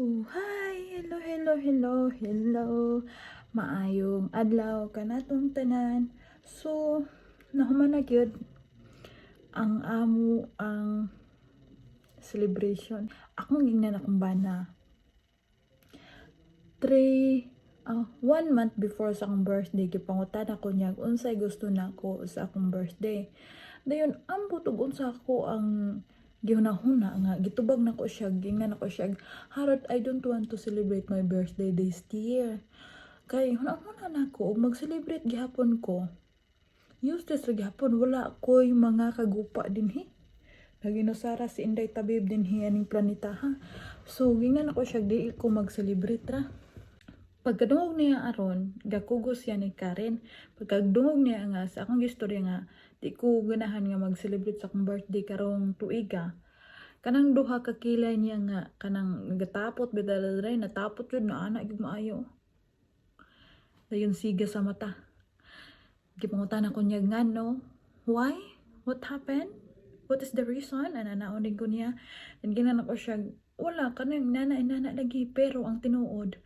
So, hi! Hello, hello, hello, hello! Maayong adlaw kanatong tanan. So, nahuman na gyud ang amo ang celebration. Akong gingnan akong bana. One month before sa akong birthday, gipangutan ako niya unsay gusto nako sa akong birthday. Dayon, ambot og unsa ako ang gihuna-huna nga gitubag nako siya, gingnan nako siya, "Harot, I don't want to celebrate my birthday this year." Kay huna-huna nako, og mag-celebrate gihapon ko, useless ra gihapon, wala ko'y mga kagupa dinhi. Naginusara si Inday Tabib dinhi aning planeta, ha. So gingnan nako siya, di ko mag-celebrate ra. Pagkadungog niya aron, gakugos siya ni Karen. Pagkadungog niya nga sa akong gistorya nga di ko ganahan nga mag-celebrate sa akong birthday karong tuiga, kanang duha ka kilay niya nga kanang gatapot bitaw dre, natapot jud na ana gyud maayo. Dayon siga sa mata. Gipangutan ako niya ngano, why? What happened? What is the reason? Ana naon ko niya. And ginan ako siya, wala kanang nana inana lagi, pero ang tinuod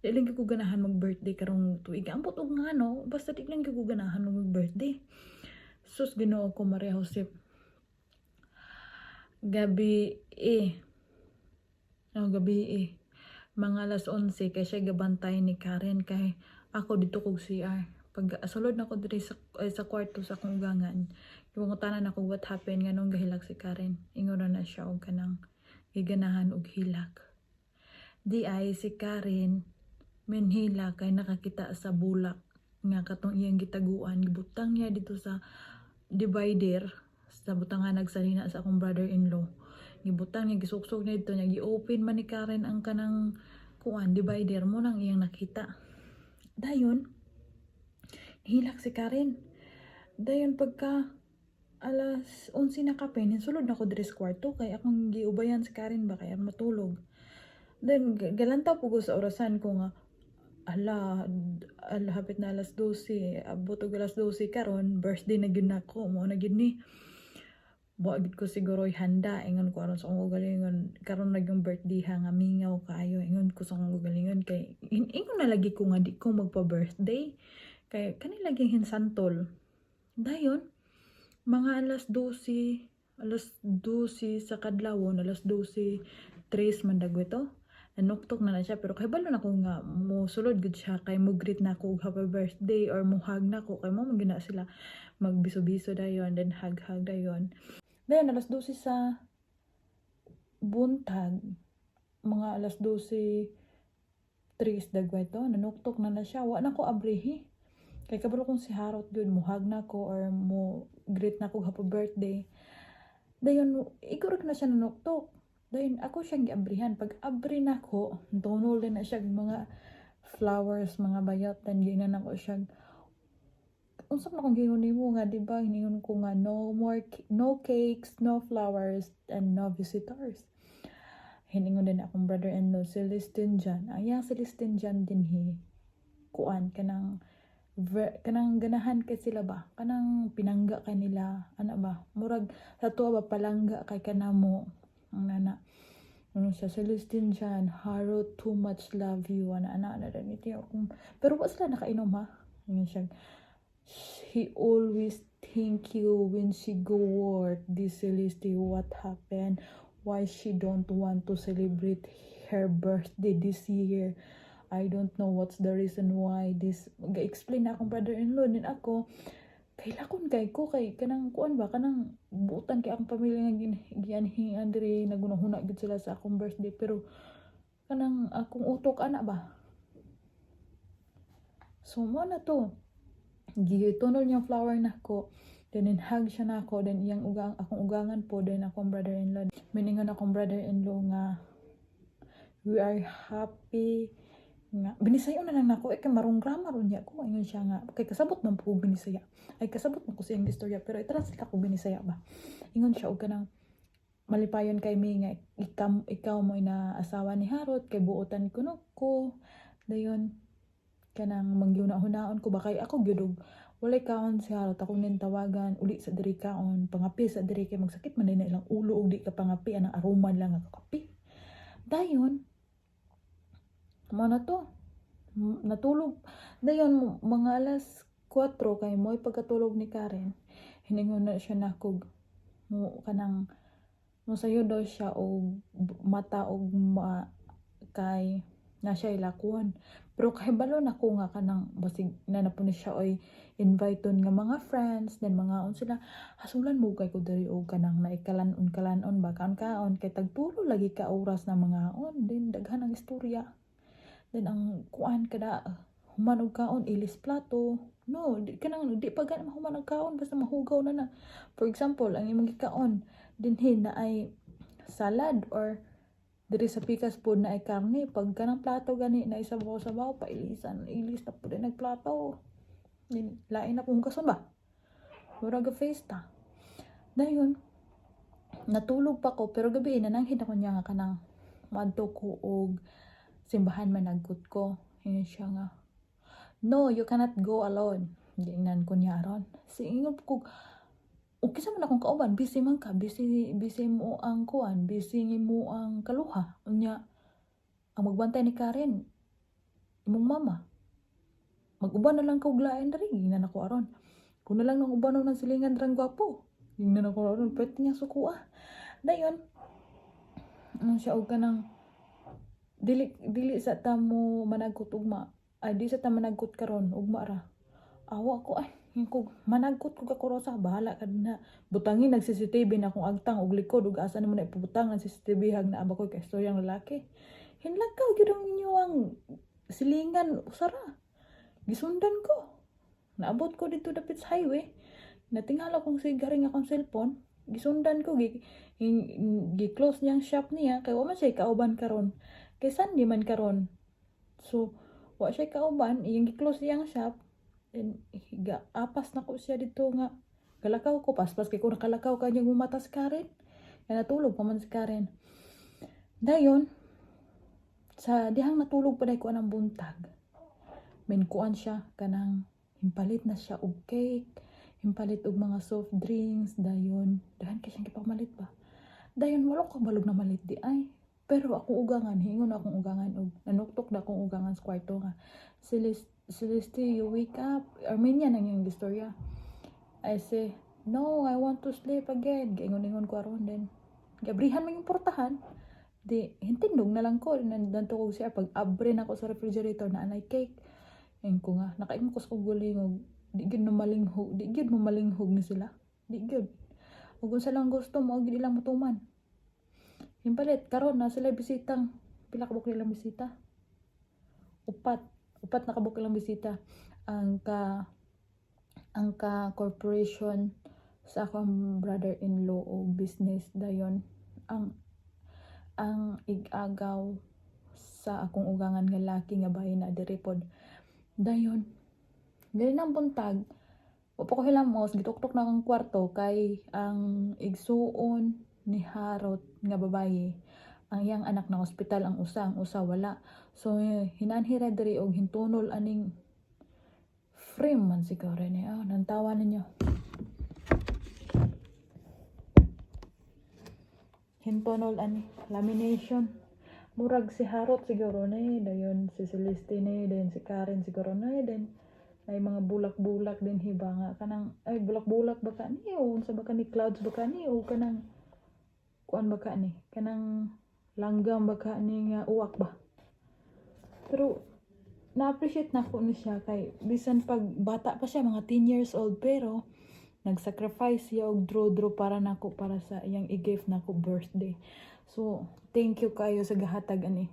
di lang ko ganahan mag-birthday karong tuig. Ambot og ngano, basta di lang ko ganahan mag-birthday. Sus, Ginoo ko Maria Josep. Gabi eh. Oh, gabi eh. Mga alas 11 kay siya gabantay ni Karen kay ako dito kog CR. Pag sulod na ko diri sa kwarto sa akong ugangan, gipangutanan ako what happened, nganong gahilak si Karen. Ingon na siya og kanang giganahan og hilak. Di ay si Karen minhila kay nakakita sa bulak nga katong iyang gitaguan, gibutang niya dito sa divider sa butangan nagsalina sa akong brother-in-law. Gibutang niya, gisuksok niya dito niya, gi-open man ni Karen ang kanang kuan divider mo nang iyang nakita. Dayon hilak si Karen. Dayon pagka alas 11 na kapin, sulod na ko diri sa kwarto kay akong giubayan si Karen ba kay matulog. Then galantaw po ko sa orasan ko nga ala, ala, hapit na alas 12, abot og alas 12 karon, birthday na gyud nako, mo na gyud ni. Wa gid ko siguro handa, ingon ko aron sa akong kaugalingon, karon na yung birthday ha nga mingaw kaayo, ingon ko sa akong kaugalingon kay ingon na lagi ko nga di ko magpa-birthday. Kay kani lagi hinsantol. Dayon mga alas 12, alas 12 sa kadlawon, alas 12 tres man dagway to. Nanuktok na na siya, pero kay balo na ko nga mo sulod gud siya kay mo greet na ako og happy birthday or mo hug na ko kay mo man gyud na sila magbiso-biso dayon, then hug-hug dayon. Dayon alas 12 sa buntag, mga alas 12 tres dagway to, nanuktok na na siya. Wa na ko abrihi. Kay kabalo kong si Harot gyud mo hug na ko or mo greet na ko happy birthday. Dayon igo ra na siya nanuktok. Dayon ako siyang giabrihan. Pag abri nako, tunol din na siya mga flowers, mga bayot, then giingnan nako siya, unsa man akong giingon nimo nga, di ba hiningon ko nga no more no cakes, no flowers and no visitors. Hiningon din akong brother-in-law, Celestine Jan. Ang iyang Celestine Jan dinhi kuan kanang kanang ganahan kay sila ba, kanang pinangga kanila ana ba, murag sa tuwa ba, palangga kay kanamo ang nana. Ano siya, Celestine Jan, "Harot too much love you," ana ana ana rin ito akong, pero wa sila nakainom ha. Ingon siya, "He always think you when she go work. This Celeste, what happened? Why she don't want to celebrate her birthday this year? I don't know what's the reason why this." Ga-explain na akong brother-in-law din ako. Kay lakon kay ko kay kanang kuan ba, kanang buutan kay akong pamilya nga gianhingan diri, nagunahuna gid sila sa akong birthday, pero kanang akong utok ana ba. So mo na to. Gitunol niyang flower nako. Then in-hug siya nako, then iyang ugang akong ugangan po, then akong brother-in-law. Miningon akong brother-in-law nga we are happy nga binisayo na lang nako eh kay marong grammar unya ko. Ingon siya nga kay kasabot man po binisaya, ay kasabot man ko siyang istorya, pero i-translate ako binisaya ba. Ingon siya og kanang malipayon kay mi nga ikaw mo ina asawa ni Harot kay buotan kuno ko. Dayon kanang mangyuna-hunaon ko ba kay ako gyud og walay kaon si Harot, ako nin tawagan, uli sa diri kaon, pangapi sa diri kay magsakit man din na ilang ulo og di ka pangapi anang aroma lang nga kape. Dayon Mao na to. Natulog. Dayon, mga alas 4 kay mo'y pagkatulog ni Karen. Hiningon na siya na kog mo kanang mosayo daw siya og mata og ma kay na siya ilakuan. Pero kahibalo na ko nga kanang basig na na po ni siya oy invite nga mga friends, then mga on sila hasulan mo kay ko diri og kanang naikalan-on kalan-on ba, kaon kaon kay tagtulo lagi ka oras na mga on, then daghan ang istorya, then ang kuan kada human og kaon, ilis plato. No, di kanang di pa gani mahuman og kaon, basta mahugaw na na. For example, ang imong gikaon dinhi na ay salad or diri sa pikas pod na ay karne, pag kanang plato gani na isabaw sabaw, pailisan, ilis na pud nagplato. Then lain na kung hugason ba, murag fiesta. Dayon natulog pa ko, pero gabi nananghid ako niya nga kanang moadto ko og simbahan, managkot ko. Ingon siya nga, "No, you cannot go alone." Giingnan ko niya aron si ingon ko, "Okay sa man akong kauban, busy man ka, busy busy mo ang kuan, busy mo ang kaluha. Unya ang magbantay ni Karen imong mama. Mag-uban na lang ka og lain diri." Giingnan ako aron. "Kung na lang nang uban ng silingan drang gwapo." Giingnan ako aron, pwede niya suko ah. Dayon ano siya og kanang dili dili sa ta mo managkot ugma, ay di sa ta managkot karon, ugma ra. Awa ko ay yung ko managkot ko kako Rosa, bahala ka na. Butangin nag CCTV na akong agtang og likod ug asa nimo na ipabutang ang CCTV hag naa ba koy kaistoryang lalaki. Hinlakaw gyud ang inyo ang silingan usara. Gisundan ko. Naabot ko dito dapit sa highway. Natingala kong sigaring akong cellphone. Gisundan ko, gi close niyang shop niya kay wa man siya kauban karon. Kay Sunday man karon. So wa siya kauban, iyang gi-close iyang shop. Then higa apas na ko siya dito nga galakaw ko, paspas kay ko nakalakaw kanyang mumata si Karen. Kaya natulog pa man si Karen. Dayon sa dihang natulog pa day ko anang buntag. Min kuan siya kanang himpalit na siya og cake, himpalit og mga soft drinks, dayon daghan kay siyang gipamalit ba. Dayon wala ko balog na malit di ay. Pero akong ugangan, hingon akong ugangan og nanuktok na akong ugangan sa kwarto nga, "Celeste, Celeste, you wake up." Armenian ang iyang istorya. I say, "No, I want to sleep again." Gaingon-ingon ko aron din. Gabrihan man yung portahan. Di, hintindog na lang ko. Nandanto ko siya. Pag abre na ko sa refrigerator na anay cake. Ayun ko nga, nakaimong ko sa guling og di gyud na malinghog, di gyud mo malinghog ni sila. Di gyud. Ug unsa lang gusto mo, gyud ilang motuman. Himpalit, karon na sila bisitang, pila ka buok nilang bisita? Upat. Upat na kabuok ilang bisita. Ang ka corporation sa akong brother-in-law o business, dayon ang igagaw sa akong ugangan nga laki nga bahin na diri pod. Dayon dili nang buntag, wa pa ko hilamos, gituktok na akong kwarto kay ang igsuon ni Harot nga babaye, ang iyang anak na ospital ang usa wala. So hinanhi ra diri og hintunol aning frame man siguro ni. Oh, nantawa ninyo. Hintunol ani lamination. Murag si Harot siguro ni, dayon si Celeste ni, dayon si Karen siguro ni, then ay mga bulak-bulak din hiba nga kanang ay bulak-bulak ba ka ni o unsa ba ka ni, clouds ba ka ni, o kanang kuan ba ka ni, kanang langgam ba ka ni nga uwak ba. Pero na-appreciate na ko ni siya kay bisan pag bata pa siya, mga 10 years old, pero nag-sacrifice siya og draw-draw para nako, para sa iyang i-gift nako birthday. So thank you kayo sa gahatag ani.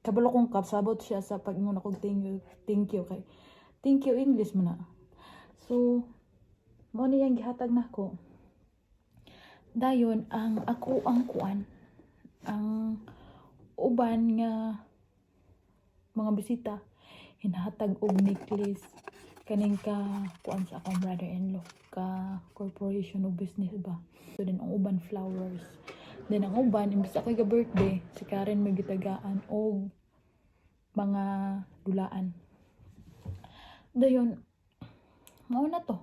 Kabalo kong kasabot siya sa pag-ingon ako thank you, thank you, kay thank you English man na. So mo ni iyang gihatag nako. Dayon ang ako ang kuan, ang uban nga mga bisita hinhatag og necklace kaning ka kuan sa akong brother-in-law, ka corporation o business ba. So then ang uban flowers, then ang uban, imbis ako ga birthday si Karen may gitagaan og mga dulaan. Dayon mao na to.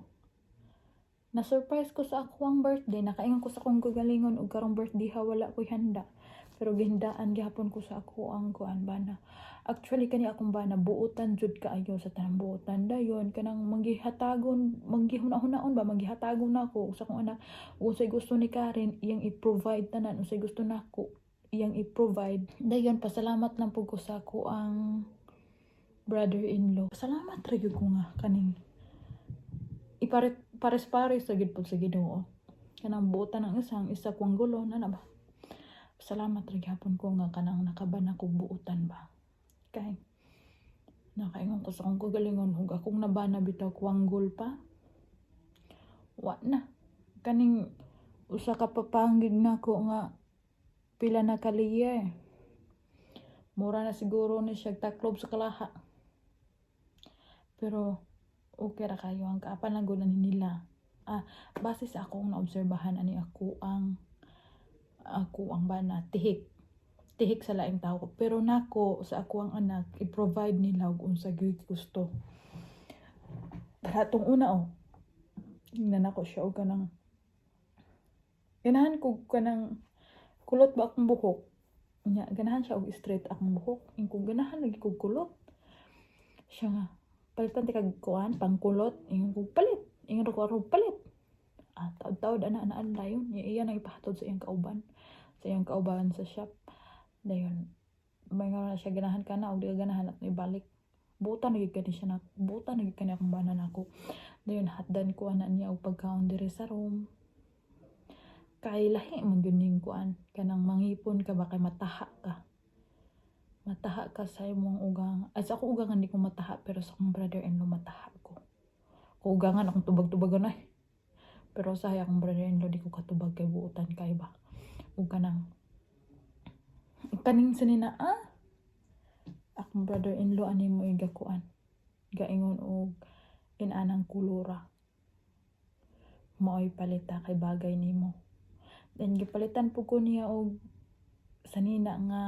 Na surprise ko sa akong birthday. Nakaingon ko sa akong kagalingon og karong birthday ha, wala ko'y handa. Pero gihindaan gihapon ko sa ako ang kuan, bana. Actually, kani akong bana, buotan jud kaayo sa tanang buotan. Dayon kanang manggihatagon, manggihuna-hunaon ba, manggihatagon nako sa akong anak. Unsay gusto ni Karen, iyang i-provide tanan. Unsay gusto nako, iyang i-provide. Dayon pasalamat lang pud ko sa ako ang brother-in-law. Salamat ra gyud ko nga kaning ipare pares-pares sa gyud pud sa Ginoo. Kanang buotan ang isang isa kuang gulo na na ba. Salamat ra gyapon ko nga kanang nakabana kog buotan ba. Kay nakaingon ko sa akong kagalingon ug akong nabana bitaw kuwanggol pa. Wa na. Kaning usa ka papanggig nako nga pila na ka layer. Mura na siguro ni siya taklob sa kalaha. Pero okay ra kayo ang kaapan lang gud ani nila. Ah, base sa akong naobserbahan ani ako ang bana, tihik. Tihik sa laing tao. Pero nako sa ako ang anak, i-provide nila og unsa gyud gusto. Para atong una, oh. Ingnan ako siya og kanang ganahan ko kanang kulot ba akong buhok. Nya ganahan siya og straight akong buhok. Ingon ko, ganahan lagi kog kulot. Siya nga, palitan ti kag kuan pangkulot. Ingon ko, palit. Ingon ko aron palit. Ah, taod-taod ana ana dayon. Iya iya nang ipahatod sa iyang kauban. Sa iyang kauban sa shop. Dayon may nga na siya, ganahan ka na og di ka ganahan at ibalik. Buotan na gyud kani siya na, buotan na gyud kani akong bana nako. Dayon hatdan ko ana niya og pagkaon diri sa room. Kay lahi man gyud ning kuan, kanang mangipon ka ba kay mataha ka. Mataha ka sa imong ugang. Ay, sa akong ugangan di ko mataha, pero sa akong brother-in-law mataha ko. Kung ugangan akong tubag-tubagan ay. Pero sa akong brother-in-law di ko katubag kay buotan kay ba. Ug kanang kaning sanina, ah, akong brother-in-law ani mo igakuan. Gaingon og inanang kulora. Maoy palita kay bagay nimo. Then gipalitan pud ko niya og sanina nga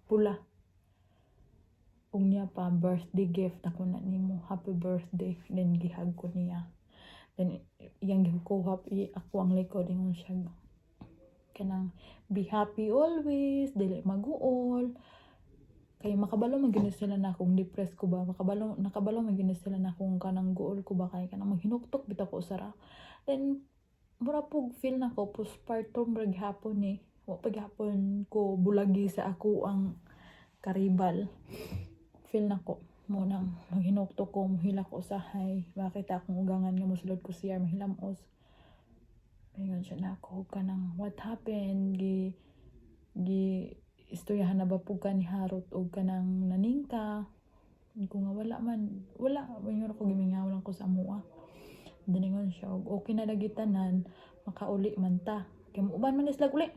pula. Ug niya pa, birthday gift ako na nimo. Happy birthday. Then gihag ko niya. Then iyang gikuha ako ang likod, ingon siya kanang be happy always, dili maguol. Kay makabalo man gyud sila na kung depressed ko ba, makabalo, nakabalo man gyud sila na kung kanang guol ko ba, kay kanang maghinuktok bitaw ko usara. Then mura pug feel nako postpartum ra gihapon eh. Wa pa gihapon ko bulagi sa ako ang karibal. Feel nako mo nang maghinuktok ko, muhilak ko usahay, makita akong ugangan nga mosulod ko siya, mahilamos. Ingon siya nako kanang what happened, gi gi istoryahan na ba pud ka ni Harot og kanang naningka. Ko nga wala man, wala. Ingon ko, gimingaw lang ko sa amoa. Then ingon siya og okay na lagi tanan, makauli man ta kay muuban man ni sila uli.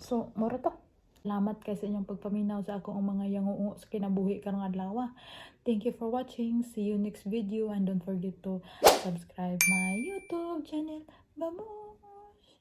So mora to. Salamat kay sa inyong pagpaminaw sa akong mga yangungo sa kinabuhi karong adlaw. Thank you for watching. See you next video and don't forget to subscribe my YouTube channel. Babush!